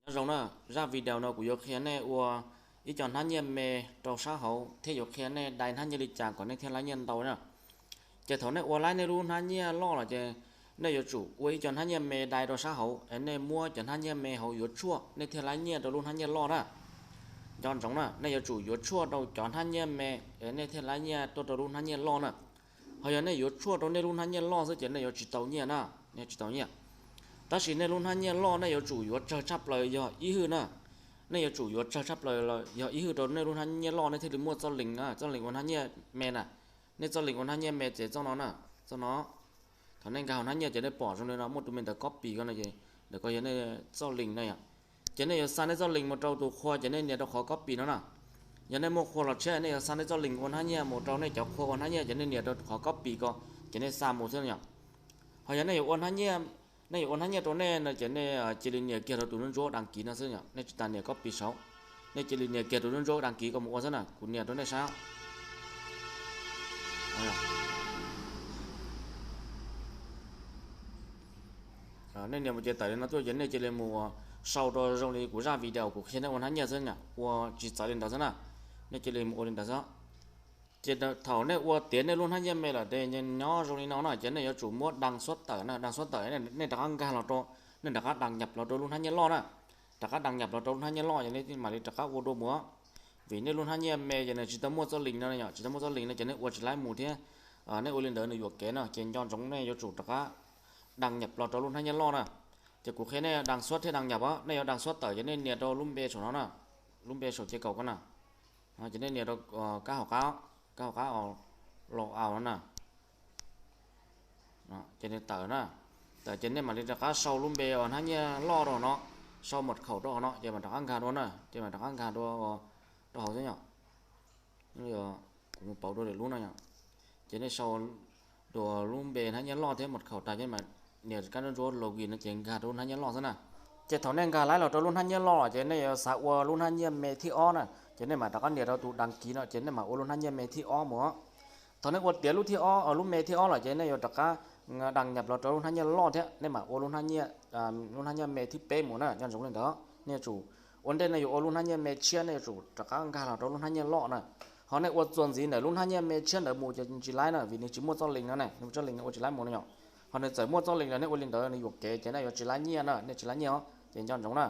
Zoo na, zaj video no kuv yuav qhia nej ua ib co hnab nyiaj me rau sab hauv thiab yuav qhia nej dai hnab nyiaj li cas kom nej thiaj laib nyiaj ntau na. Ces thaum nej ua laib nej lub hnab nyiaj loj los ces nej yuav tsum ua ib co hnab nyiaj me dai rau sab hauv es nej muab cov hnab nyiaj me hauv yuav tshuaj nej thiaj laib nyiaj rau lub hnab nyiaj loj na. Nco ntsoov na, nej yuav tsum yuav tshuaj rau cov hnab nyiaj me es nej thiaj laib nyiaj tuaj rau lub hnab nyiaj loj na. Ho yog nej yuav tshuaj rau nej lub hnab nyiaj loj xwb ces nej yuav tsis tau nyiaj na, nej tsis tau nyiaj. Tab sis nej lub hnab nyiaj loj nej yuav tsum yuav tsawg tshaj plaws yog ib hwj na. Nej yuav tsum yuav tsawg tshaj plaws los yog ib hwj rau nej lub hnab nyiaj loj nej thiaj li muaj txoj lees na, txoj lees ua hnab nyiaj me na. Nej txoj lees ua hnab nyiaj me ces txoj no na, txoj no. Thaum nej nkag hauv hnab nyiaj ces nej pom zoo li no muaj tus me ntawv copy ko no ces ntawm ko yog nej txoj lees na yom. Ces nej yuav xa nej txoj lees mus rau tus qhua ces nej nias rau qhov copy no na. Yog nej muaj qhua los tshiab nej yuav xa nej txoj lees ua hnab nyiaj mus rau nej cov qhua ua hnab nyiaj ces nej nias rau qhov copy ko ces nej xa mus xwb yom. Ho yog nej yuav ua hnab nyiaj, nej yuav ua hnab nyiaj rau nej no ces nej cia li nias kiag rau tus nruab ntsuab đăng ký no xwb yom, nej tsis tas nias copy saud. Nej cia li nias kiag tus nruab ntsuab đăng ký ko mus ua xwb na, kuv nias rau nej saib. Nej nias mus ces tawm li no tuaj ces nej cia li mus sau rau zoo li kuv zaj video kuv qhia nej ua hnab nyiaj xwb na, ua tsis txawv li ntawd xwb na. Nej cia li mus ua li ntawd xwb. Ces thaum nej ua tiav nej lub hnab nyiaj me lawm ces nyob zoo li no na ces nej yuav tsum muab đăng xuất tải na, đăng xuất tải nej rov qab nkag los rau, nej rov qab đăng nhập los rau lub hnab nyiaj loj na. Rov qab đăng nhập los rau lub hnab nyiaj loj ces nej mam li rov qab ua dua mus. Vim nej lub hnab nyiaj me ces nws tsis tau muaj txoj lees no yom, tsis tau muaj txoj lees no ces nej ua tsis laib mus thiab. Nej ua li ntawd nws yuam kev no ces nco ntsoov nej yuav tsum rov qab đăng nhập los rau lub hnab nyiaj loj na. Ces kuv qhia nej đăng xuất thiab đăng nhập, nej yuav đăng xuất tải ces nej nias rau lub npe saum no na, lub npe saum ces kaum ko na. Ces nej nias rau kab hauv qab, kab hauv qab log out no na. Ces nws tawm na, tawm ces nej mam li rov qab sau lub npe uas hnab nyiaj loj rau hauv no, sau mật khẩu rau hauv no ces mam rov qab nkag dua na, ces mam rov qab nkag dua rau hauv xwb yom. Kuv mus pauv dua lwm lub no yom. Ces nej sau dua lub npe hnab nyiaj loj thiab mật khẩu tag ces mam nias kab nruab ntsuab login no ces nkag rau lub hnab nyiaj loj xwb na. Ces thaum nej nkag laib los rau lub hnab nyiaj loj ces nej yuav xav ua lub hnab nyiaj me thib ob na, ces nej mam rov qab nias rau tus đăng ký no ces nej mam ua lub hnab nyiaj me thib ob mus. Thaum nej ua tiav lub thib ob, lub me thib ob lawm ces nej yuav rov qab đăng nhập los rau lub hnab nyiaj loj thiab nej mam ua lub hnab nyiaj, lub hnab nyiaj me thib peb mus na, nco ntsoov li ntawd. Nej yuav tsum, ua ntej nej yuav ua lub hnab nyiaj me tshiab nej yuav tsum rov qab nkag los rau lub hnab nyiaj loj na. Ho nej ua txuas ntxiv ntawm lub hnab nyiaj me tshiab ntawd mus ces tsis laib na, vim nws tsis muaj txoj lees no ne, nws txoj lees nws ua tsis laib mus no yom. Ho nws txawm muaj txoj lees los nej ua li ntawd nws yuam kev ces nej yuav tsis laib nyiaj na, nej tsis laib nyiaj os, ces nco ntsoov na.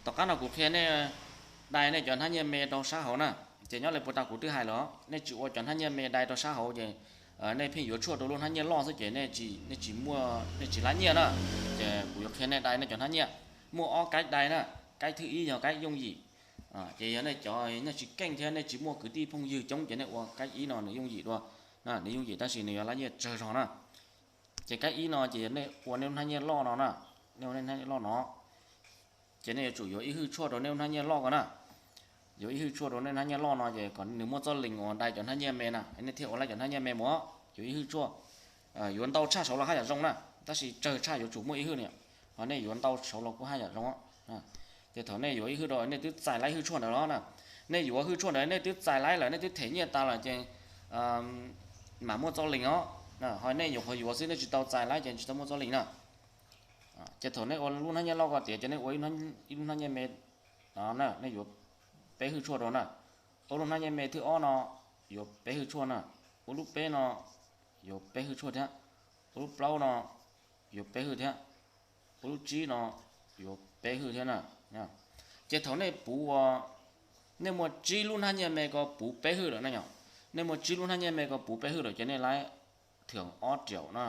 Tom qab no kuv qhia nej dai nej cov hnab nyiaj me rau sab hauv na. Ces nyob li puag ta kuv twb hais lawm, nej tsis ua cov hnab nyiaj me dai rau sab hauv ces nej pheej yuav tshuaj rau lub hnab nyiaj loj xwb ces nej tsis muaj, nej tsis laib nyiaj na. Ces kuv yuav qhia nej dai nej cov hnab nyiaj. Muaj ob cách dai na, cách thứ nhất yog cách yooj yim. Ces yog nej cov nej tsis keej thiab nej tsis muaj kwv tij phooj ywg coob ces nej ua cách ib no nws yooj yim dua, nws yooj yim tab sis nws yuav laib nyiaj tsawg zog na. Ces cách ib no ces nej ua nej lub hnab nyiaj loj no na, nej ua nej hnab nyiaj loj no, ces nej yuav tsum yuav ib hwj tshuaj rau nej lub hnab nyiaj loj ko na. Yuav ib hwj tshuaj rau nej hnab nyiaj loj no ces kom nws muaj txoj lees uas dai cov hnab nyiaj me na, nej thiaj ua laib cov hnab nyiaj me mus. Yuav ib hwj tshuaj, yuav ntau tshaj saud los haj yam zoo na, tab sis tsawg tshaj yuav tsum muaj ib hwj na. Ho nej yuav ntau saud los kuj haj yam zoo. Ces thaum nej yuav ib hwj rau nej twb txais laib hwj tshuaj ntawd los na, nej yuav hwj tshuaj ntawd nej twb txais laib lawm nej twb them nyiaj tas lawm ces mam muaj txoj lees os. Ho nej nyuam qhuav yuav xwb nej tsis tau txais laib ces tsis tau muaj txoj lees na. Ces thaum nej ua lub hnab nyiaj loj ko tiav ces nej ua ib lub hnab nyiaj me no na, nej yuav peb hwj tshuaj rau na. Ua lub hnab nyiaj me thib ob no yuav peb hwj tshuaj na. Ua lub peb no yuav peb hwj tshuaj thiab. Ua lub plaub no yuav peb hwj thiab. Ua lub tsib no yuav peb hwj thiab na. Ces thaum nej puv, nej muaj tsib lub hnab nyiaj me ko puv peb hwj lawm na yom. Nej muaj tsib lub hnab nyiaj me ko puv peb hwj lawm ces nej laib thưởng ob triệu na,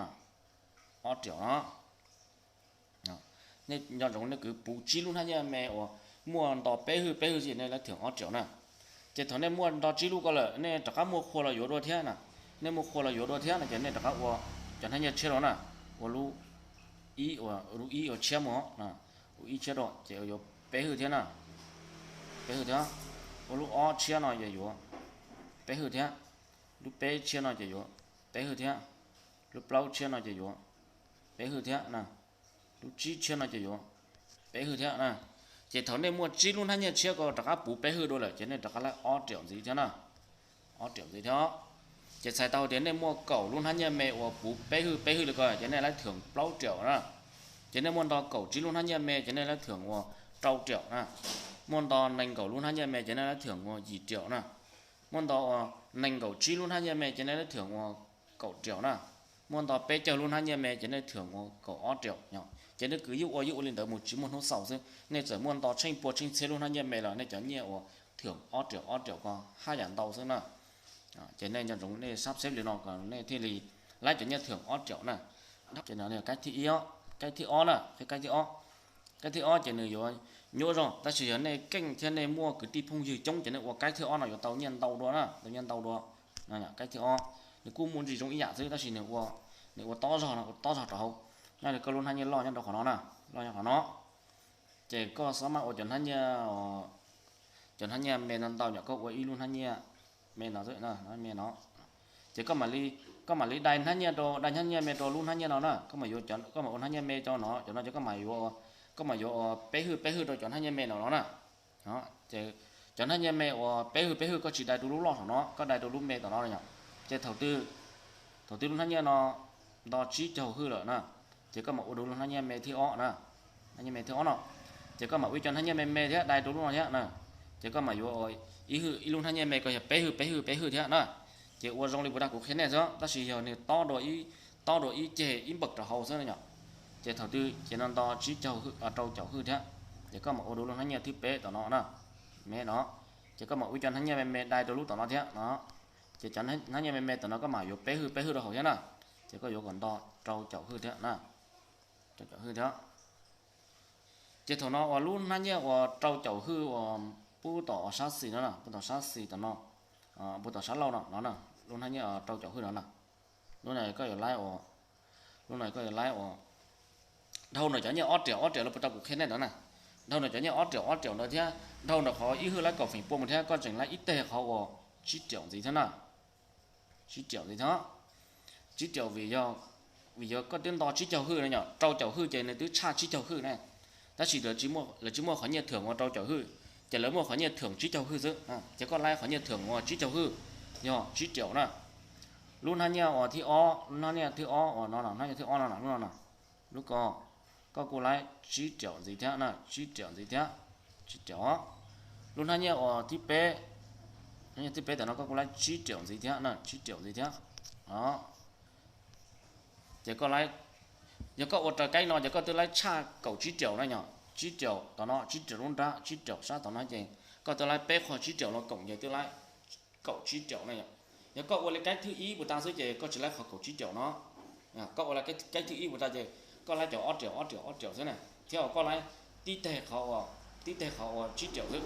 ob triệu no. Nej nco ntsoov nej kwv puv tsib lub hnab nyiaj me uas muaj nto peb hwj peb hwj xwb nej laib thưởng ob triệu na. Ces thaum nej muaj nto tsib lub ko lawm nej rov qab muaj qhua los yuav dua thiab na. Nej muaj qhua los yuav dua thiab no ces nej rov qab ua cov hnab nyiaj tshiab rau na. Ua lub ib, ua lub ib ua tshiab mus, ua ib tshiab rau ces yuav peb hwj thiab na. Peb hwj thiab. Ua lub ob tshiab no ces yuav peb hwj thiab. Lub peb tshiab no ces yuav peb hwj thiab. Lub plaub tshiab no ces yuav peb hwj thiab na. Lub tsib tshiab no ces yuav peb hwj thiab na. Ces thaum nej muaj tsib lub hnab nyiaj tshiab ko rov qab puv peb hwj dua lawm ces nej rov qab laib ob triệu ntxiv thiab na. Ob triệu ntxiv thiab. Ces txhais tau tias nej muaj kaum lub hnab nyiaj me uas puv peb hwj peb hwj li ko ces nej laib thưởng plaub triệu na. Ces nej muaj nto kaum tsib lub hnab nyiaj me ces nej laib thưởng uas rau riaum na. Muaj nto nees nkaum lub hnab nyiaj me ces nej laib thưởng ua yim riaum na. Muaj nto uas nees nkaum tsib lub hnab nyiaj me ces nej laib thưởng ua kaum riaum na. Muaj nto peb caug lub hnab nyiaj me ces nej thưởng ua kaum ob riaum no. Ces nej kwv yeej ua yeej ua li ntawd mus tsis muaj hnub xaus xwb. Nej txawm muaj nto tsheej pua tsheej txhiab lub hnab nyiaj me los nej cov nyiaj uas thưởng ob riaum ob riaum ko haj yam ntau xwb na. Ces nej nco ntsoov nej sab xeb li no kom nej thiaj li laib cov nyiaj thưởng ob riaum na. Ces no kab thib ib, kab thib ob na, kab thib ob. Kab thib ob ces nws yuav nyuaj zog, tab sis yog nej keej thiab nej muaj kwv tij phooj ywg coob ces nej ua kab thib ob no yuav tau nyiaj ntau dua na, tau nyiaj ntau dua. Kab thib ob nws kuj muaj ntsis zoo ib yam xwb, tab sis nws ua, nws ua tob zog no, ua tob zog rau hauv. Nyob li koj lub hnab nyiaj loj nyob rau qhov no na, loj nyob qhov no. Ces koj xav mas ua cov hnab nyiaj, cov hnab nyiaj me ntau ntau nyom koj ua ib lub hnab nyiaj me no, me no. Ces koj mam li, koj mam li dai hnab nyiaj rau, dai hnab nyiaj me rau lub hnab nyiaj no na, koj mam yuav, koj mam ua hnab nyiaj me rau no, cov no ces koj mam yuav, koj mam yuav ua peb hwj peb hwj rau cov hnab nyiaj me no no na. Ces cov hnab nyiaj me uas peb hwj peb hwj koj tsis dai rau lub loj saum no, koj dai rau lub me tom no yom. Ces thaum twg, thaum twg lub hnab nyiaj no nto tsib caug hwj lawm na, ces koj mam ua rau lub hnab nyiaj me thib ob na, hnab nyiaj me thib ob no. Ces koj mam ua ib co hnab nyiaj me me thiab dai rau lub no thiab na. Ces koj mam yuav ib hwj, ib lub hnab nyiaj me ko yog peb hwj peb hwj peb hwj thiab na. Ces ua zoo li puas tag kuv qhia nej xwb, tab sis yog nws tob dua ib, tob dua ib ceg ib npawm rau hauv xwb na yom. Ces thaum twg ces no nto tsib caug, rau caum hwj thiab. Ces koj mam ua rau lub hnab nyiaj thib peb tom no na, me no. Ces koj mam ua ib co hnab nyiaj me me dai rau lub tom no thiab no. Ces cov hnab nyiaj me me tom no koj mam yuav peb hwj peb hwj rau hauv thiab na. Ces koj yuav kom nto rau caum hwj thiab na, rau caum hwj thiab. Ces thaum no uas lub hnab nyiaj uas rau caum hwj uas pub tom sab xis no, pub tom sab xis tom no, pub tom sab laug no no, lub hnab nyiaj rau caum hwj no na. Lub no koj yuav laib ua, lub no koj yuav laib ua dhau ntawm cov nyiaj ob riaum ob riaum los puas tau kuv qhia nej ntawd na. Dhau ntawm cov nyiaj ob riaum ob riaum ntawd thiab dhau ntawm qhov ib hwj laib kaum feem pua mus thiab koj tseem laib ib teg qhov uas tsib riaum ntxiv thiab na. Tsib riaum ntxiv thiab. Tsib riaum vim yog, vim yog koj twb nto tsib caug hwj no yom, rau caum hwj ces nws twb tshaj tsib caug hwj na. Tab sis lawv tsis muaj qhov nyiaj thưởng ua rau caum hwj, ces lawv muaj qhov nyiaj thưởng tsib caug hwj xwb. Ces koj laib qhov nyiaj thưởng ua tsib caug hwj, yog tsib riaum na. Lub hnab nyiaj uas thib ob, lub hnab nyiaj thib ob uas no, hnab nyiaj thib ob no, lub no, lub ko, koj kuj laib tsib riaum ntxiv thiab na, tsib riaum ntxiv thiab, tsib riaum. Lub hnab nyiaj uas thib peb, hnab nyiaj thib peb tam no koj kuj laib tsib riaum ntxiv thiab na, tsib riaum ntxiv thiab. Ces koj laib, yog koj ua raws kaib no ces koj twb laib tshaj kaum tsib riaum na yom, tsib riaum tom no, tsib riaum lub nrab, tsib riaum sab tom no ces koj twb laib peb qho tsib riaum los koom ces twb laib kaum tsib riaum na yom. Yog koj ua li kaib thwj ib puas tag xwb ces koj tsis laib qhov kaum tsib riaum no. Koj ua li kaib thwj ib puas tag ces koj laib cov ob riaum ob riaum ob riaum xwb na, thiab uas koj laib tib teg qhov uas, tib teg qhov uas tsib riaum xwb.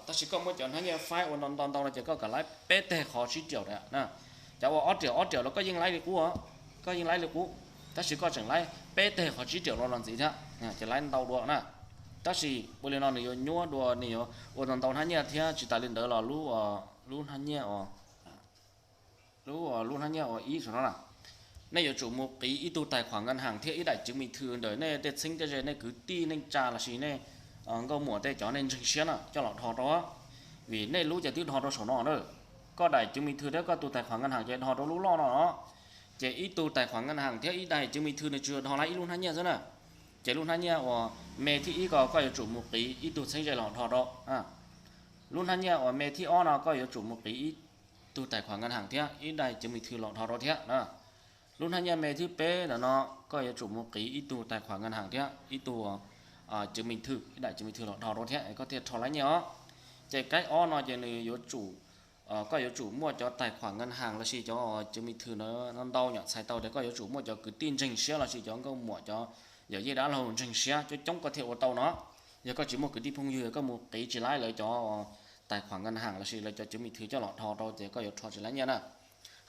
Tab sis koj muab cov hnab nyiaj faib ua ntau ntau no ces koj kam laib peb teg qhov tsib riaum na. Cov uas ob riaum ob riaum los koj yeej laib li qub, koj yeej laib li qub, tab sis koj tseem laib peb teg qhov tsib riaum los los ntxiv thiab, ces laib ntau dua na. Tab sis ua li no nws yuav nyuaj dua, nws yuav ua ntau ntau hnab nyiaj thiab tsis tas li ntawd los lub, lub hnab nyiaj uas, lub, lub hnab nyiaj uas ib saum no na, nej yuav tsum mus qiv ib tug tài khoản ngân hàng thiab ib daim chứng minh thư ntawm nej tej txheeb tej ze, nej kwv tij neej tsa los sis nej nkauj muam tej cov nej ntseeg siab na coj los dhos rau. Vim nej lub ces twb dhos rau saum no na. Koj daim chứng minh thư thiab koj tus tài khoản ngân hàng ces dhos rau lub loj no no. Ces ib tug tài khoản ngân hàng thiab ib daim chứng minh thư nws tsuas yog dhos laib ib lub hnab nyiaj xwb na. Ces lub hnab nyiaj uas me thib ib ko koj yuav tsum mus qiv ib tug txheeb ze los dhos rau. Lub hnab nyiaj uas me thib ob no koj yuav tsum mus qiv ib tug tài khoản ngân hàng thiab ib daim chứng minh thư los dhos rau thiab na. Lub hnab nyiaj me thib peb ntawm no koj yuav tsum mus qiv ib tug tài khoản ngân hàng thiab ib tug chứng minh thư, ib daim chứng minh thư los dhos rau thiab koj thiaj rho laib nyiaj os. Ces kaib ob no ces nws yuav tsum, koj yuav tsum muaj cov tài khoản ngân hàng lossis cov chứng minh thư ntawd ntau nyom txhais tau tias koj yuav tsum muaj cov kwv tij ntseeg siab lossis cov nkauj muam cov yawm yij dab laug ntseeg siab coob coob koj thiaj ua tau no. Yog koj tsis muaj kwv tij phooj ywg koj mus qiv tsis laib lawv cov tài khoản ngân hàng lossis lawv cov chứng minh thư coj los dhos rau ces koj yuav rho tsis laib nyiaj na.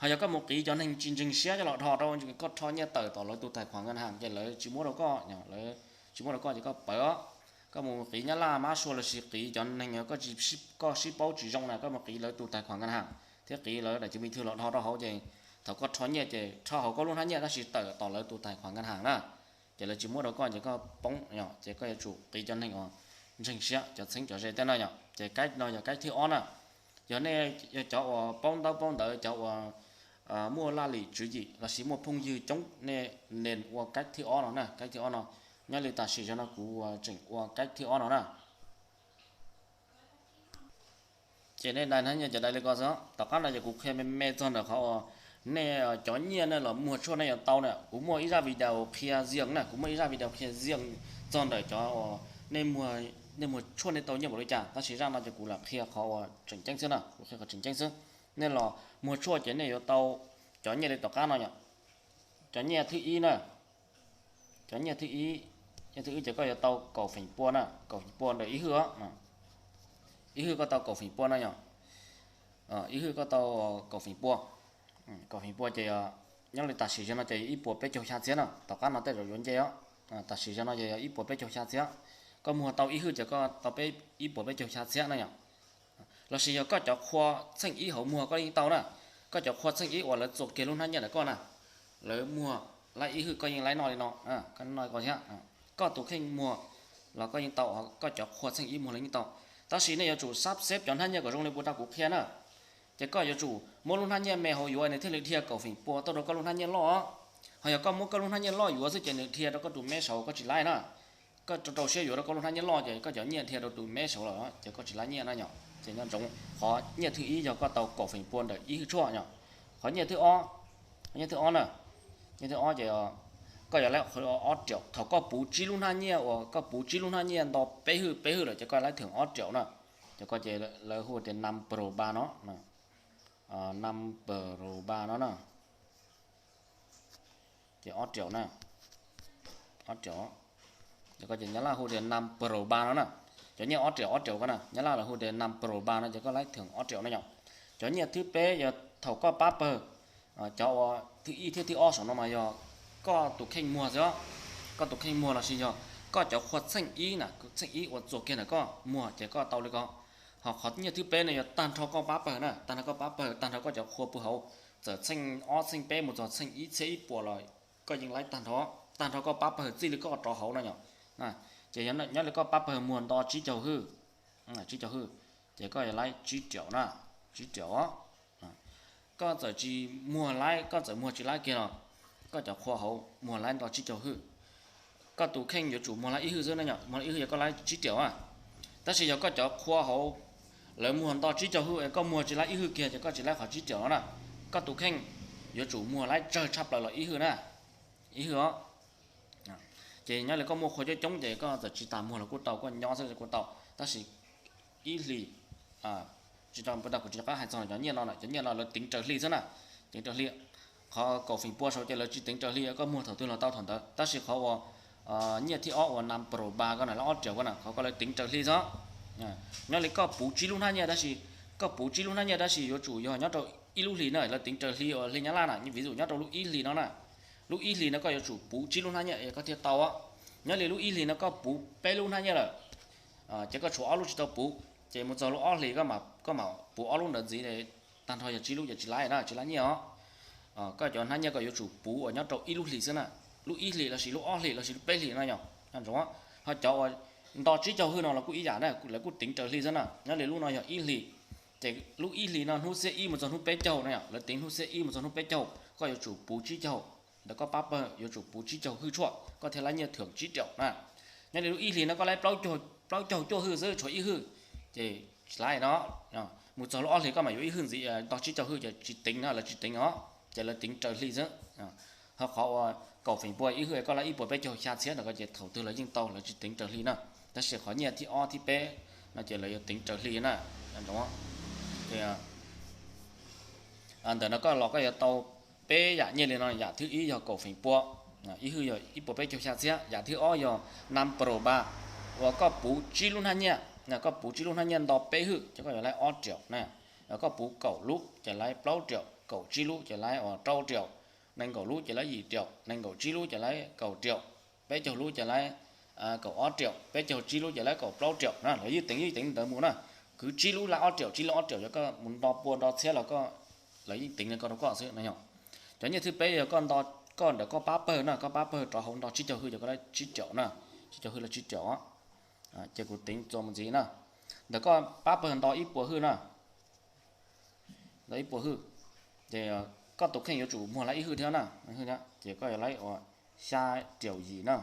Ho yog koj mus qiv cov neeg tsis ntseeg siab coj los dhos rau, koj rho nyiaj tawm tom lawv tus tài khoản ngân hàng ces lawv tsis muab rau koj, lawv tsis muab rau koj ces koj pawv os. Koj mus qiv nyab laj mab sua lossis qiv cov neeg koj sib paub tsis zoo na, koj mus qiv lawv tus tài khoản ngân hàng thiab qiv lawv daim chứng minh thư los dhos rau hauv ces thaum koj rho nyiaj ces rho hauv koj lub hnab nyiaj tab sis tawm tom lawv tus tài khoản ngân hàng na. Ces lawv tsis muab rau koj ces koj poob, ces koj yuav tsum qiv cov neeg uas ntseeg siab cov txheeb cov ze tej no yom. Ces kaib no yog kaib thib ob na. Yog nej yog cov uas paub ntaub paub ntawv, cov uas muaj laj lim tswv yim lossis muaj phooj ywg coob, nej nên ua kaib thib ob no na, kaib thib ob no. Nyob li tam sim no kuv tseem ua kaib thib ob no na. Ces nej dai hnab nyiaj ces dai li ko xwb. Tom qab no ces kuv qhia me me txog ntawm qhov uas nej cov nyiaj nej los muag tshuaj nej yuav tau na. Kuv muaj ib zaj video qhia zias na, kuv muaj ib zaj video qhia zias txog ntawm cov nej muag tshuaj nej tau nyiaj npaum li cas, tab sis zaj no ces kuv lam qhia qhov uas tseem ceeb xwb na, kuv qhia qhov tseem ceeb xwb. Nej los muag tshuaj ces nej yuav tau cov nyiaj li tom qab no yom. Cov nyiaj thib ib na, cov nyiaj thib ib, nyiaj thib ib ces koj yuav tau kaum feem pua na, kaum feem pua ntawm ib hwj os. Ib hwj koj tau kaum feem pua no yom. Ib hwj koj tau kaum feem pua. Kaum feem pua ces nyob li tam sim no ces ib puas peb caug xya txhiab na, tom qab no tej zaum yuav nce os. Tam sim no ces ib puas peb caug xya txhiab. Koj muag tau ib hwj ces koj tau peb, ib puas peb caug xya txhiab na yom. Los sis yog koj cov qhua txheej ib hauv muag koj yeej tau na. Koj cov qhua txheej ib uas lawv txuas kiag lub hnab nyiaj ntawm koj na, lawv muag laib ib hwj koj yeej laib noj li no, koj noj ko thiab. Koj tus kheej muag los koj yeej tau, koj cov qhua txheej ib muag los yeej tau. Tab sis nej yuav tsum sab xeb cov hnab nyiaj kom zoo li puas rau kuv qhia na. Ces koj yuav tsum muab lub hnab nyiaj me hauv yuav nws thiaj li dhia kaum feem pua tuaj rau koj lub hnab nyiaj loj. Ho yog koj muab koj lub hnab nyiaj loj yuav xwb ces nws dhia rau koj tus meb saud koj tsis laib na. Koj rau rau siab yuav rau koj lub hnab nyiaj loj ces koj cov nyiaj dhia rau tus meb saud lawm ces koj tsis laib nyiaj na yom. Ces nco ntsoov qhov nyiaj thib ib yog koj tau kaum feem pua ntawm ib hwj tshuaj yom. Qhov nyiaj thib ob, nyiaj thib ob na, nyiaj thib ob ces koj yuav laib ob riaum. Thaum koj puv tsib lub hnab nyiaj uas koj puv tsib lub hnab nyiaj nto peb hwj peb hwj lawm ces koj laib theem ob riaum na. Ces koj ces lawv hu tias nam pro ba no, nam pro ba no na. Ces ob riaum na, ob riaum. Ces koj ces nyab laj hu tias nam pro ba no na. Cov nyiaj ob riaum ob riaum ko na, nyab laj los hu tias nam pro ba no ces koj laib theem ob riaum na yom. Cov nyiaj thib peb yog thaum koj pab pawg, cov uas thib ib thiab thib ob saum no mas yog koj tus kheej muag xwb. Koj tus kheej muag los sis yog koj cov qhua txheej ib na, txheej ib uas txuas kiag ntawm koj muag ces koj tau li ko. Ho qhov nyiaj thib peb no yog tag nrho koj pab pawg na, tag nrho koj pab pawg, tag nrho koj cov qhua puag hauv, txawm txheej ob txheej peb mus txog txheej ib txhiab ib puas los koj yeej laib tag nrho, tag nrho koj pab pawg txij li koj rov hauv no yom. Ces nyob li koj pab pawg muag nto tsib caug hwj, tsib caug hwj, ces koj yuav laib tsib riaum na, tsib riaum os. Koj txawm tsis muag laib, koj txawm muag tsis laib kiag los koj cov qhua hauv muag laib nto tsib caug hwj. Koj tus kheej yuav tsum muag laib ib hwj xwb na yom, muag laib ib hwj yog koj laib tsib riaum na. Tab sis yog koj cov qhua hauv lawv muag nto tsib caug hwj es koj muag tsis laib ib hwj kiag ces koj tsis laib qhov tsib riaum no na. Koj tus kheej yuav tsum muag laib tsawg tshaj plaws los ib hwj na, ib hwj os. Ces nyob li koj muaj qhua coob coob ces koj txawm tsis tas muag los kuj tau, koj nyob xwb kuj tau, tab sis ib hlis, tsis tau, kuv tsis nco qab hais txog cov nyiaj no, cov nyiaj no lawv teev raws hli xwb na, teev raws hli. Qhov kaum feem pua saud ces lawv tsis teev raws hli, koj muag thaum twg los tau thaum ntawd, tab sis qhov uas nyiaj thib ob uas nam pro ba ko na, lawv ob riaum ko na, qhov ko lawv teev raws hli xwb. Nyob li koj puv tsib lub hnab nyiaj tab sis, koj puv tsib lub hnab nyiaj tab sis yuav tsum yog nyob rau ib lub hlis na, lawv teev raws hli uas hli Nyab Laj na, vis dum nyob rau lub ib hlis no na, lub ib hlis no koj yuav tsum puv tsib lub hnab nyiaj es koj thiaj tau. Nyob li lub ib hlis no koj puv peb lub hnab nyiaj lawm, ces koj tshuav ob lub tsis tau puv, ces mus txog lub ob hlis koj mam puv ob lub ntawd ntxiv, tag nrho yog tsib lub ces tsis laib na, tsis laib nyiaj os. Koj cov hnab nyiaj koj yuav tsum puv uas nyob rau ib lub hlis xwb na, lub ib hlis los sis lub ob hlis los sis lub peb hlis no yom, nco ntsoov. Ho cov uas nto tsib caug hwj no los kuj ib yam na, lawv kuj teev raws hli xwb na. Nyob li lub no yog ib hlis, ces lub ib hlis no hnub xiab ib mus txog hnub peb caug no yom, lawv teev hnub xiab ib mus txog hnub peb caug, koj yuav tsum puv tsib caug, ntawm koj pab pawg yuav tsum puv tsib caug hwj tshuaj koj thiaj laib nyiaj theem tsib riaum na. Nyob li lub ib hlis no koj laib plaub caug cuaj hwj xwb, tshuav ib hwj, ces tsis laib no. Mus txog lub ob hlis koj mam yuav ib hwj ntxiv, nto tsib caug hwj ces tsis teev no, lawv tsis teev os, ces lawv teev raws hli xwb. Ho qhov uas kaum feem pua ib hwj koj laib ib puas peb caug xya txhiab no ko ces thaum twg lawv yeej tau, lawv tsis teev raws hli na. Tab sis qhov nyiaj thib ob thib peb no ces lawv yuav teev raws hli na. Ntawm no koj los koj yuav tau peb yam nyiaj li no, yam thib ib yog kaum feem pua, ib hwj yog ib puas peb caug xya txhiab, yam thib ob yog nam pro ba, uas koj puv tsib lub hnab nyiaj, koj puv tsib lub hnab nyiaj nto peb hwj ces koj yuav laib ob riaum na. Koj puv kaum lub ces laib plaub riaum, kaum tsib lub ces laib rau riaum, nees nkaum lub ces laib yim riaum, nees nkaum tsib lub ces laib kaum riaum, peb caug lub ces laib kaum ob riaum, peb caug tsib lub ces laib kaum plaub riaum na. Lawv yeej teev yeej teev ntawd mus na. Kwv tsib lub laib ob riaum, tsib lub ob riaum, yog koj mus nto pua nto txhiab los koj, lawv yeej teev li ko rau koj xwb no yom. Cov nyiaj thib peb yog koj nto, koj ntawm koj pab pawg na, koj pab pawg rov hauv nto tsib caug hwj ces koj laib tsib riaum na, tsib caug hwj laib tsib riaum. Ces kuv teev txuas mus ntxiv na. Ntawm koj pab pawg nto ib puas hwj na, nto ib puas hwj, ces koj tus kheej yuav tsum muag laib ib hwj thiab na, ces koj yuav laib ua xya riaum yim na.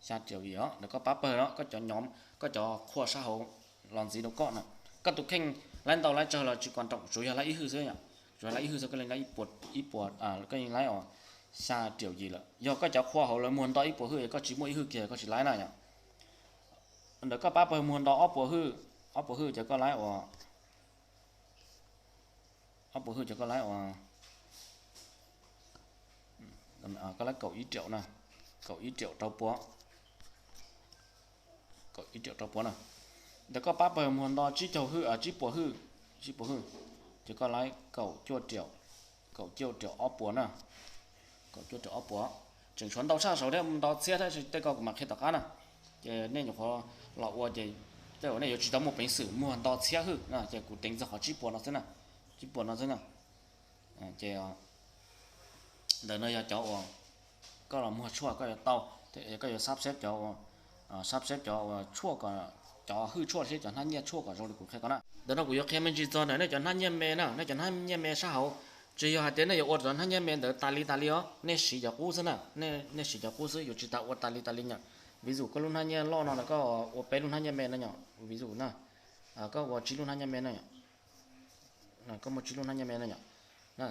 Xya triệu gì đó, ntawm koj pab pawg no, koj cov nhóm, koj cov qhua sab hauv los ntxiv rau koj na. Koj tus kheej laib ntau laib tsawg los tsis quan trọng, tsuas yog laib ib hwj xwb yom. Tsuas yog laib ib hwj xwb, koj li laib ib puas, ib puas, koj li laib os, xya triệu gì lawm. Yog koj cov qhua hauv lawv muag nto ib puas hwj, koj tsis muaj ib hwj kiag koj tsis laib na yom. Ntawm koj pab pawg muag nto ob puas hwj, ob puas hwj ces koj laib ua, ob puas hwj ces koj laib ua, koj laib kaum ib triệu na, kaum ib triệu rau puas, kaum ib triệu rau puas na. Ntawm koj pab pawg muag nto tsib caug hwj, tsib puas hwj, tsib puas hwj, ces koj laib kaum cuaj triệu, kaum cuaj triệu ob puas na, kaum cuaj triệu ob puas. Tseem tshuav ntau tshaj saud thiab, nto txhiab thiab, tej ko kuv mam qhia tom qab na. Ces nej nyuam qhuav los ua ces tej zaum nej yuav tsis tau muaj peev xwm muag nto txhiab hwj na, ces kuv teev txog qhov tsib puas no xwb na, tsib puas no xwb na. Ces ntawm no yog cov uas koj los muag tshuaj koj yuav tau, koj yuav sắp xếp cov, sắp xếp cov uas tshuaj kom, cov hwj tshuaj thiab cov hnab nyiaj tshuaj kom zoo li kuv qhia koj na. Ntawm no kuv yuav qhia me ntsis txog ntawm nej cov hnab nyiaj me na, nej cov hnab nyiaj me sab hauv. Tsis yog hais tias nej yuav ua cov hnab nyiaj me ntawd tas li tas li os, nej siv cov qub xwb na, nej siv cov qub xwb, yuav tsis tas ua tas li tas li yom. Ví dụ koj lub hnab nyiaj loj no los koj ua peb lub hnab nyiaj me no yom, ví dụ na, koj ua tsib lub hnab nyiaj me no, koj muaj tsib lub hnab nyiaj me no yom,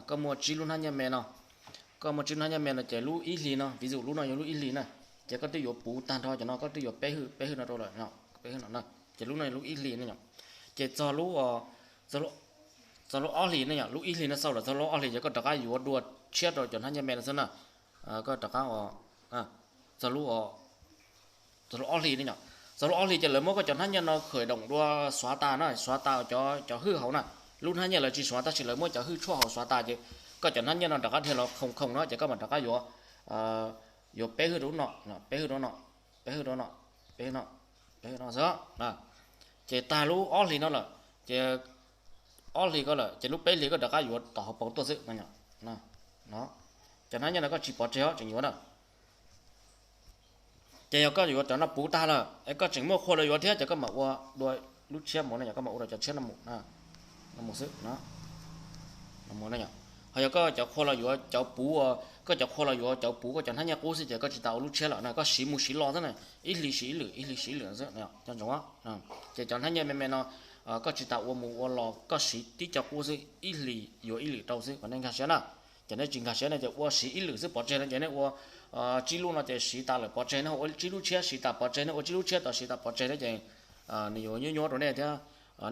koj muaj tsib lub hnab nyiaj me no, koj muaj tsib lub hnab nyiaj me no ces lub ib hlis no, ví dụ lub no yog lub ib hlis na, ces koj twb yuav puv tag nrho cov no, koj twb yuav peb hwj, peb hwj no rau lawm, peb hwj no na, ces lub no yog lub ib hlis no yom. Ces txog lub, txog lub ob hlis no yom, lub ib hlis no xaus lawm, txog lub ob hlis ces koj rov qab yuav dua tshiab rau cov hnab nyiaj me no xwb na. Koj rov qab ua, txog lub, txog lub ob hlis no yom, txog lub ob hlis ces lawv muab koj cov hnab nyiaj no khởi động dua, xóa tas na, xóa tas cov, cov hwj hauv na. Lub hnab nyiaj lawv tsis xóa tab sis lawv muab cov hwj tshuaj hauv xóa tas ces koj cov hnab nyiaj no rov qab dhia los không không no ces koj mam rov qab yuav, yuav peb hwj rau no, peb hwj rau no, peb hwj rau no, peb hwj no, peb hwj no xwb. Ces tag lub ob hlis no lawm, ces ob hlis ko lawm ces lub peb hlis koj rov qab yuav tom hauv paus tuaj xwb no. Cov hnab nyiaj no koj tsis pov tseg os, tseem yuav na. Ces yog koj yuav cov no puv tag lawm es koj tseem muaj qhua los yuav thiab ces koj mam ua dua lub tshiab mus no, koj mam ua dua cov tshiab no mus, no mus xwb, no mus no. Ho yog koj cov qhua los yuav cov puv, koj cov qhua los yuav cov puv koj cov hnab nyiaj qub xwb ces koj tsis tas ua lub tshiab lawm na, koj siv mus siv los xwb na, ib hlis siv ib lwm, ib hlis siv ib lwm xwb, cov ntsoov. Ces cov hnab nyiaj me me no koj tsis tas ua mus ua los, koj siv tib co qub xwb, ib hlis yuav ib lwm rau xwb, kom nej nkag siab na. Ces nej tsis nkag siab no ces ua siv ib lwm xwb pov tseg no ces nej ua tsib lub no ces siv tas lawm pov tseg, nej ua tsib lub tshiab siv tas pov tseg, nej ua tsib lub tshiab tod siv tas pov tseg no ces nws yuav nyuaj nyuaj rau nej thiab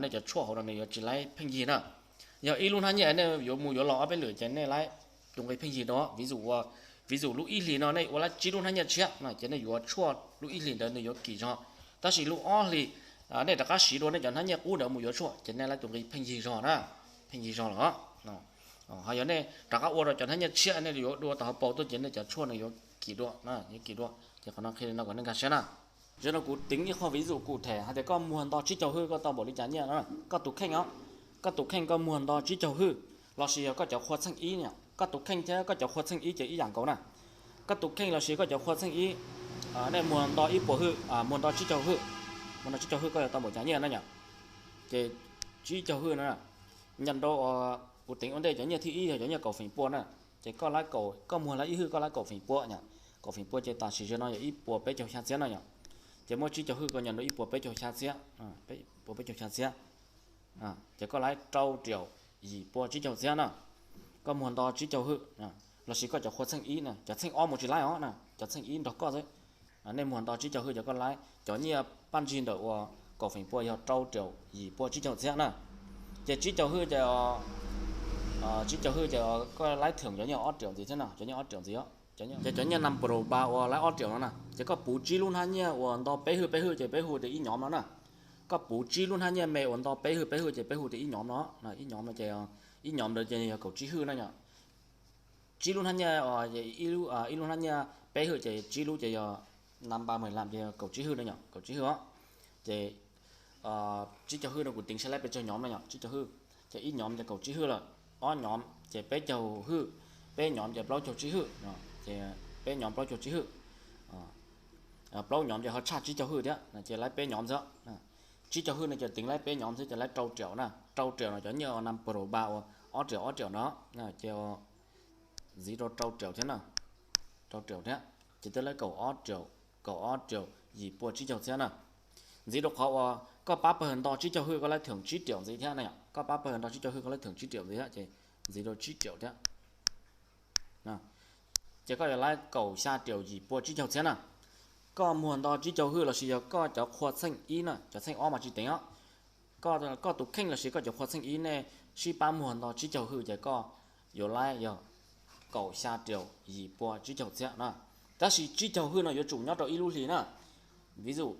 nej cov tshuaj hauv no nws yuav tsis laib pheej yig na. Yog ib lub hnab nyiaj nej yuav mus yuav los ob peb lwm ces nej laib tus nqi pheej yig rau. Ví dụ ua, ví dụ lub ib hlis no nej ua laib tsib lub hnab nyiaj tshiab no ces nej yuav tshuaj lub ib hlis ntawd nws yuav kim zog. Tab sis lub ob hlis nej rov qab siv dua nej cov hnab nyiaj qub ntawd mus yuav tshuaj ces nej laib tus nqi pheej yig zog na, pheej yig zog lawm. Ho yog nej rov qab ua rau cov hnab nyiaj tshiab nej yuav dua tom hauv paus tuaj ces nej cov tshuaj nws yuav kim dua, yuav kim dua. Ces qhov no qhia li no kom nej nkag siab na. Zaum no kuv teev ib qho ví dụ cụ thể hais tias koj muag nto tsib caug hwj koj tau npaum li cas nyiaj na, koj tus kheej os. Koj tus kheej koj muag nto tsib caug hwj, lossis yog koj cov qhua txheej ib no, koj tus kheej thiab koj cov qhua txheej ib ces ib yam nkaus na. Koj tus kheej lossis koj cov qhua txheej ib, nej muag nto ib puas hwj, muag nto tsib caug hwj, muag nto tsib caug hwj koj yuav tau npaum cas nyiaj na yom. Ces tsib caug hwj no, nyob rau kuv teev ua ntej cov nyiaj thib ib yog cov nyiaj kaum feem pua na. Ces koj laib, koj muag laib ib hwj koj laib kaum feem pua yom. Kaum feem pua ces tam sim no yog ib puas peb caug xya txhiab no yom. Ces muab tsib caug hwj koj nyob rau ib puas peb caug xya txhiab, puas peb caug xya txhiab. Ces koj laib rau triệu yim pua tsib caug txhiab na. Koj muag nto tsib caug hwj, lossis koj cov qhua txheej ib na, cov txheej ob mus tsis laib os na, cov txheej ib nrog koj xwb. Nej muag nto tsib caug hwj ces koj laib cov nyiaj paj ntsig ntawm uas kaum feem pua yog rau triệu yim pua tsib caug txhiab na. Ces tsib caug hwj ces, tsib caug hwj ces koj laib thưởng cov nyiaj ob triệu ntxiv thiab na, cov nyiaj ob triệu ntxiv. Ces cov nyiaj năm pro ba uas laib ob triệu no na, ces koj puv tsib lub hnab nyiaj uas nto peb hwj peb hwj ces peb hu tias ib nhóm no na. Koj puv tsib lub hnab nyiaj me uas nto peb hwj peb hwj ces peb hu tias ib nhóm no, ib nhóm no ces, ib nhóm ntawd ces yog kaum tsib hwj na yom. Tsib lub hnab nyiaj, ib lub hnab nyiaj peb hwj ces tsib lub ces yog năm ba mười lăm ces yog kaum tsib hwj na yom, kaum tsib hwj os. Ces tsib caug hwj no kuv teev saib laib pes tsawg nhóm no yom, tsib caug hwj. Ces ib nhóm ces kaum tsib hwj lawm, ob nhóm ces peb caug hwj, peb nhóm ces plaub caug tsib hwj, ces peb nhóm plaub caug tsib hwj. Plaub nhóm ces ho tshaj tsib caug hwj thiab ces laib peb nhóm xwb. Tsib caug hwj no ces teev laib peb nhóm xwb ces laib rau triệu na, rau triệu no cov nyiaj năm pro ba uas ob triệu ob triệu no, ces ntxiv rau rau triệu thiab na, rau triệu thiab. Ces twb laib kaum ob triệu, kaum ob riaum yim pua tsib caug txhiab na. Ntxiv rau qhov uas koj pab pawg nto tsib caug hwj koj laib thawm tsib riaum ntxiv thiab na yom, koj pab pawg nto tsib caug hwj koj laib thawm tsib riaum ntxiv thiab ces ntxiv rau tsib riaum thiab. Ces koj yuav laib kaum xya riaum yim pua tsib caug txhiab na. Koj muag nto tsib caug hwj los sis yog koj cov qhua txheej ib na, cov txheej ob mas tsis teev os. Koj tus kheej los sis koj cov qhua txheej ib nej sib pab muag nto tsib caug hwj ces koj yuav laib yog kaum xya riaum yim pua tsib caug txhiab na. Tab sis tsib caug hwj no yuav tsum nyob rau ib lub hli na. Vis, yog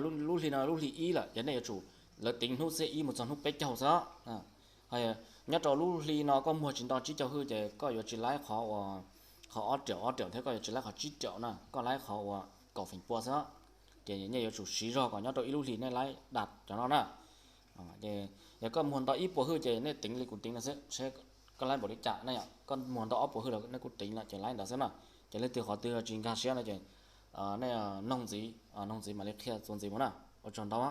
lub hli no lub hli ib lawm ces nej yuav tsum, lawv teev hnub xiab ib mus txog hnub peb caug xwb. Nyob rau lub hli no koj muag tsis nto tsib caug hwj ces koj yuav tsis laib qhov uas, qhov ob riaum ob riaum thiab koj yuav tsis laib qhov tsib riaum na, koj laib qhov uas kaum feem pua xwb. Ces nej yuav tsum siv zog kom nyob rau ib lub hlis nej laib dam cov no na. Yog koj muag nto ib puas hwj ces nej teev li kuv teev no xwb, seb koj laib npaum li cas na yom. Koj muag nto ob puas hwj los nej kuj teev lawm ces laib ntawd xwb na. Ces leej twg qhov twg tsis nkag siab no ces nej noog ntxiv, noog ntxiv mam li qhia txuas ntxiv mus na. Ua tsaug ntau.